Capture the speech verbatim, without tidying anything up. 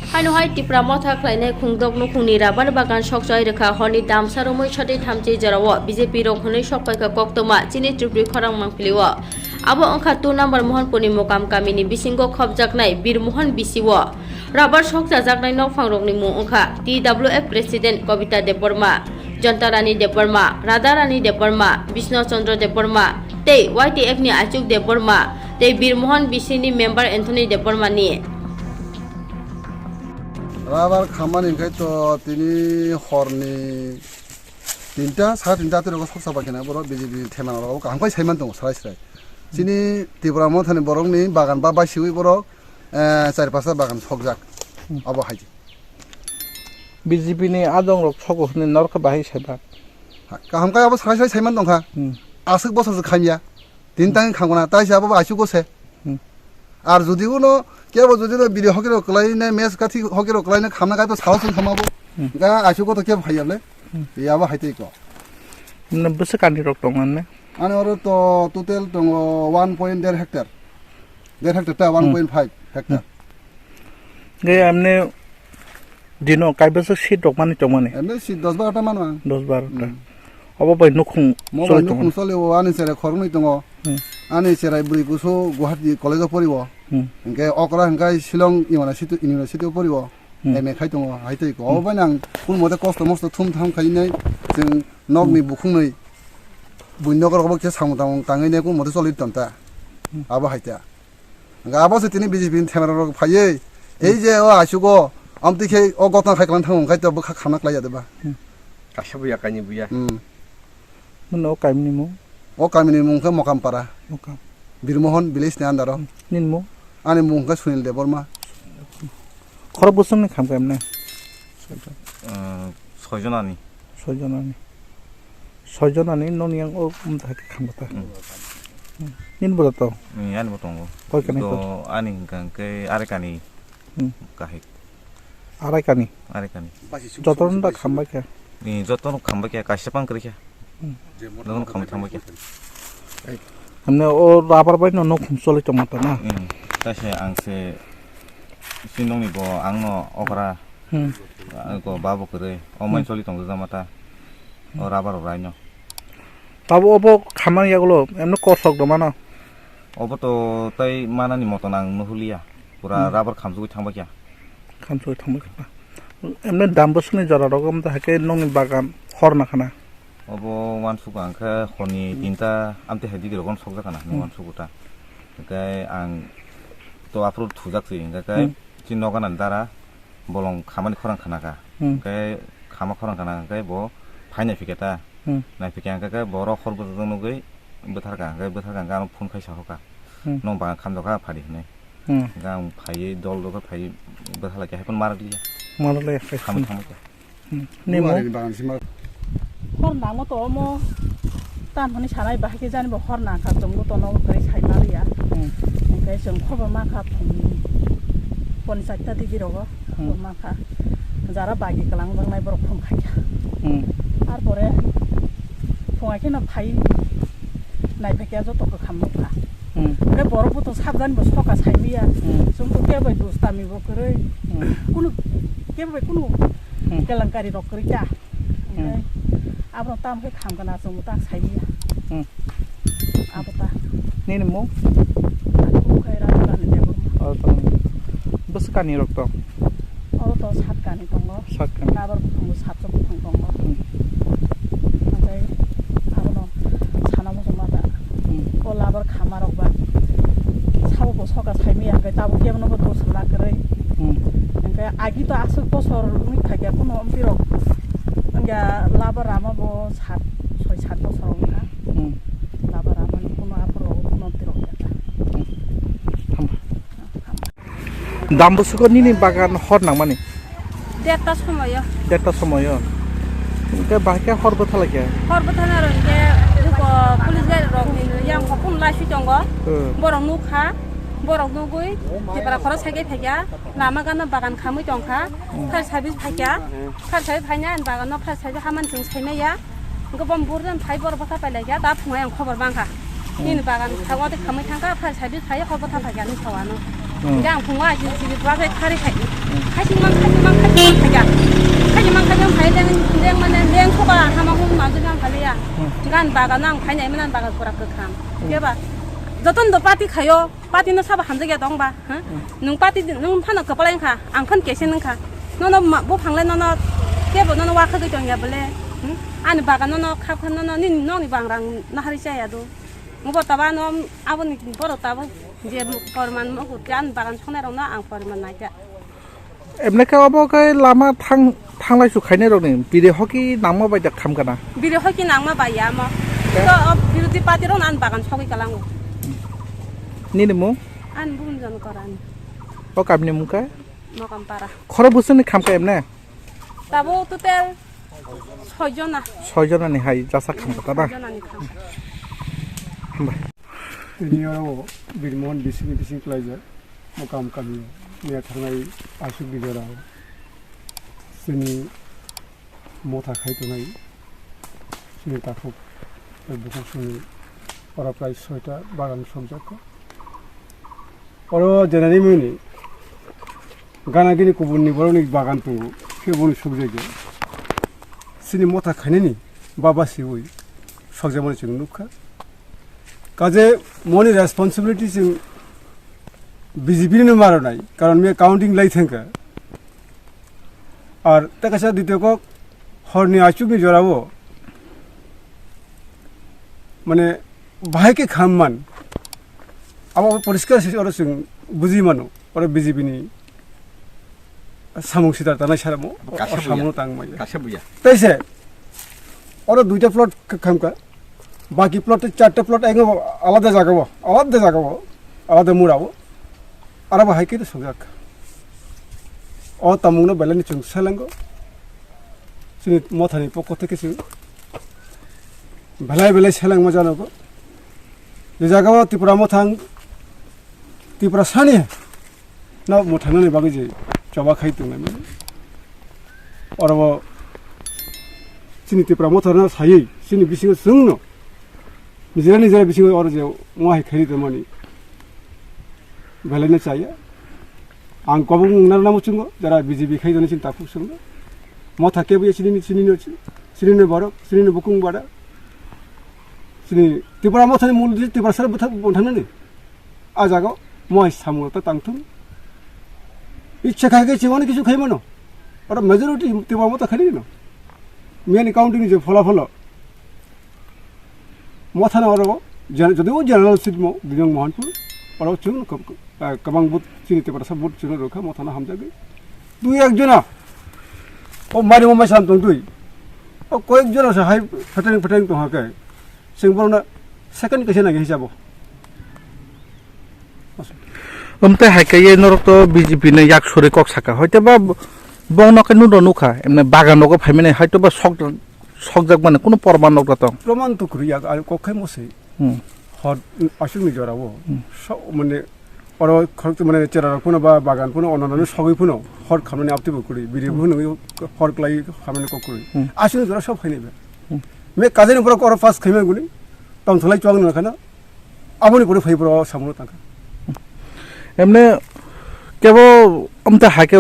Haino hai Tipra Motha khlainai khungdok nukhungni rabar bagan sokchai rwkha horni damsa romwi sotwi thamchi jorao B J P rok hwnwi sokpaikha koktwma chini Tripuri khorang mangpilio. Abo wngkha two number Mohanpurni Mokam kamini bisingo khopjaknai Birmohon bisio. Rabar sokchajaknai nokphangrokni mung wngkha T W F President Kobita Debbarma, Jonta Rani Debbarma, Radha Rani Debbarma, Bishnu Chandra Debbarma tei Y T F ni Achuk Debbarma tei Birmohon bisini member Anthony Debbarma ni. Rabar khamani hwnkhe to tini horni tinta, sara tinta twi rogo soksa bai kheno borok B J P ni themano rogo kaham khai saiman tongo srai srai. Chini Tipra Mothani borokni bagan ba baisiwi borok, eh, char pasta bagan sokjak. Hmm. Abo hai. B J P ni adong rok sogo hwnwi norok khe bahai saiman. Ha, kaham khai abo srai srai saiman tongkha. Hmm. Aswk bosor se khamya. Tin tang khangna tai se abo ba achugo se. Hmm. Ar jodi uno kebo jodi no biri hokiro kwlai ne mes kathi hokiro kwlai ne khamna kai to salo sung khama bo. Hmm. Ga achugo to kebo hayable. Hmm. Ya bo hai tei ko. Na bwswk ani rok tong an ne? Ani oro to total tongo one point der hectare. Der hectare ta Hmm. one point five hectare. Hmm. Ge amne dino kaibasa seat rok mani tongmani. Emne si dos baro ta mano ang. Dos baro ta. Hmm. Obo bai nukhung Mo choli bai tongo. Nukhung choli o ani cherai khoroknwi tongo. Hmm. Ani cherai bwrwi kusu Guwahati college o pori o. Hmm. Hwnkhe okra hwnkhe Shillong University, University o pori o. Hmm. M A khai tongo, hai tei ko. Hmm. Obo bai nang kun mote kosto mosto thum tham khai nai chwng nokni Hmm. bukhung nwi buini nokar obo khe samung tamung tangwi nai kun mote choli ton ta. Hmm. Abo hai ta. Hwnkhe abo se tini B J P ni themera rok phaiwi, ei je o aisugo, amtwi khe o gotna khai kwlwng thango, hwnkhe to bwkha khamna klai ya de ba? Hmm. Kaisa buya, kaini buya. Hmm. Nwng o kamini mung? O kamini mung khe Mokampara. Mokam. Birmohon village ni under o. Hmm. Nini mung? Ani mung khe Sunil Debbarma. Khorok bwswk ni khamkha emne? Uh, soi jonani. Soi jonani. Soi jonani nokni yang o wngkha khe khamkha ta. Hmm. Hmm. Nini bo to? Hmm, ani bo tongo. Koi kani to koi? Ani hwnkha hwnkhe Arekani. Hmm. Kahik. Arekani? Arekani. Jotono da khambai khe? Ni jotono khambai khe, kaisa pang kwrwi khe. Hmm. Jotono khambai thangbai khe. Hamne o rabar bai no nok hum choli tongma ta na? Hmm. Taise ang se sinongni bo ang no okra. Hmm. Ang ko babo kwrwi. O mai Hmm. choli tong jama ta. O rabar o rai no. Tabo obo khamani yagulo emno kosok do mano. Obo to tai manani moton ang nuhuliya. Pura Hmm. rabar khamsugwi thangbai kha. Khamsugwi thangbai kha. Emno dam bwswkni jora rogo wngkha haikhe nokni bagan hor nakhana. Obo uansuk ang khe horni Hmm. tinta amtwi hai digi rogo sokjak kana hinwi Hmm. uansuk ta. Hwnkhe ang to aphuru thujak se hwnkhe Hmm. chini noganani dara bolong khamani khorang khana kha. Hmm. Hwnkhe khama khorang khana hwnkhe bo phai nai phikha ta. Hmm. Nai phikha hwnkhe khe borok hor bwsajak nugwi bwtharkha, hwnkhe bwtharkha hwnkhe ano phone khai sahoka. Hmm. Nong bagan khamjak kha phadi hinwi. Hmm. Hwnkhe ang phaiwi dol dol khe phaiwi bwtharlai khe hai phano marak liya. Marak liya khai Khamwi phone. Thangbai kha. Hmm. Nemo? Guwahati ni bagan sima. Hor nangma to omo tam hwnwi sanai bahai khe jani bo hor nangkha chwngbo tono kwrwi sai maliya. Hmm. Hwnkhe chwng khobor mankha phungni pon charta digi rogo Hmm. khobor mankha. Jara bagi kwlangjaknai borok phone khaikha. Hmm. Arpore phungai kheno phai naiphai khe joto kwkham nukha. Hmm. Hwnkhe borok bo to sabjani bo soka saimaya. Hmm. Chwng to kebo bai dustami bo kwrwi. Hmm. Kunu kebo bai kunu Hmm. kelankari rok kwrwi ta. Hmm. Hwnkhe abo tam khe kham kana chwng bo ta saimaya. Hmm. Abo ta. Nini mung? Ani mung khe Radha Rani Debbarma. Oh, tong. Bwswk kani rok tong? Oro to sat kani tongo. Sat kani. Labar buphang bo sat buphang tongo. Hmm. Hwnkhe abono sana muchungma da. Hmm. O labar khama rok ba sabo bo soka saimaya hwnkhe tabuk kebono bo dos lakh kwrwi. Hmm. Hwnkhe agi to aswk bosor wngwi phaikha kuno amtwi rok. Hwnkhe labar rama bo sat, soi sat bosor wngkha. Hmm. Labar rama ni kuno aphuru kuno amtwi rok ya kha. Hmm. Hamba. Dam bwswk o nini bagan hor nangmani? Derta somoyo. Derta somoyo. Hwnkhe bahai khe hor bwtha lai khe? Hor bwtha na rwngkhe juko police gari rok ni yang kokun lai sui tongo. Hmm. Borok nukha, borok nugwi Tipra khoro saikhe phaikha, lama gana bagan khamwi tongkha, Hmm. fire service phaikha, fire service phaina bagan no fire service haman chwng saimaya. Hwnkhe bo burden phai borok bwtha pailai kha, da phungai ang khobor bangkha. Hmm. Nini bagan kha, watwi khamwi thangkha, phai sadi phai hor bwtha phaikha, nini sawano. Hmm. Hingke ang phungo aji siri bwsai khari khai. Hmm. Khaising mang, khaising mang, khaising mang khaikha. Khaising mang, khaising mang khai leng, leng mane leng soba hama hum ma jodi ang khaliya. Hmm. Gan bagan ang khainai mane bagan pura kwkham. Hmm. Keba joton do party khayo, party no sabo hamjakya tong ba, ha? Hmm. Nwng party nwng phano kwpalai wngkha, ang phano kesen wngkha. Nono ma, buphang le nono kebo nono wakhagwi tongya bole. Hmm? Ani bagan nono khap kha nono nini nokni bangrang nahari chaya do. Mubo taba no aboni borok tabo je porman mo hurti ani bagan songnai rokno ang porman naikha. Emne khe obo khe lama thang, thanglai su khainai rokni biri hoki nangma bai da khamkana? Biri hoki nangma bai ya mo. Ya. To o birodi party rokno ani bagan sogwi kalango. Nini mung? Ani bugun jon korani. O kamni mung khe? Mokampara. Khoro bwswkni khamkha emne? Tabo total soi jona. Soi jona ni hai jasa khamkha ta na? Soi jona ni khamkha. Hambai. Tini oro Birmohon bising bising klaijak Mokam kami niya thangnai asuk bijora. Sini motha khai tongnai. Sini takhuk bukhuk sini oro prai soita bagan somjak. Oro jenani muni gana gini kubun ni borok ni bagan tongo, khe boni sukjagya. Sini motha khainani baba siwi sokjamani chwng nukha. Kaje moni responsibility chwng B J P ni no maronai, karon me counting lai thangkha. Ar tei kaisa ditiyo kok horni achukni jorao mane bahai khe kham man. Abo poriskar se oro chwng buji mano. Oro B J P ni samung sitar tanai saramo. Kaisa o buya. Samung tang maya. Kaisa buya. Tei se oro duita plot khamka. Baki plot tei charta plot ego alada jagao, alada jagao, alada murao. Arabo hai khe sokjak. O tamungno belai ni chwng selengo. Chini mothani pokko theke chwng belai belai selengma janogo. Je jagao Tipra mothang, Tipra sani no mothanani bagwi je choba khai tongnai mani. Orobo chini Tipra mothano saywi chini bisingo chwngno nijera nijera bisingo oro je wahai khairi tongmani belai no chaya. Ang kobong wngna namo chwngo jara B J P khai jani chini takhuk chwngno. Motha kebo ya chini chini no chini no borok chini no bukung bada. Chini Tipra mothani mul di Tipra sar butha bonthanani. A jaga moi samung ta tangthung. Ichha khai ke chimani kisu khai mano. Oro majority Tipra motha khai no. Miyani counting je phola pholo. Mothano oro, jen-, jodi o general seat mo, Bijong Mohanpur, oro chwng kab-, kab-, ah, kabang vote chini Tiprasa vote chwng rwkha, mothano hamjagwi. Dui ek jona, o mari mo mai sam tong dui. O koyek jona sa hai pheteng pheteng tong ha khe. Chwng borokno second kaisa nangya hisabo. Amte hai khe norok to B J P ni yak suri kok saka. Hoite ba bongno khe nudo nukha, emne bagan rogo phaimani hoito ba sok sokjak mani kuno porman nokra tong. Proman to kwrwi yak, ar kok khai mose. Hmm. Hor aswkni jorao. Hmm. So, mane, oro khorok mane chera rok phano ba bagan phano ononani sogwi phano hor khamnani apti bo kwrwi. Biri Hmm. phano hor klai khamnani kok kwrwi. Hmm. Aswkni jora sob khainai ba. Hmm. Me kajani borok oro pass khaimani guli. Tongtholai chuang nang khana. Aboni pore phai bro samung tangkha. Emne kebo amta hai khe